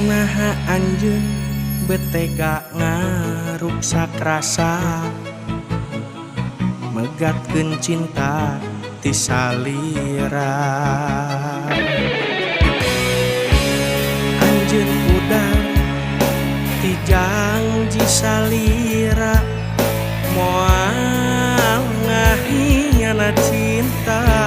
Naha anjeun bet tega ngaruksak rasa, megatkeun cinta ti salira? Anjeun pudar ti janji salira, moal ngahianat cinta.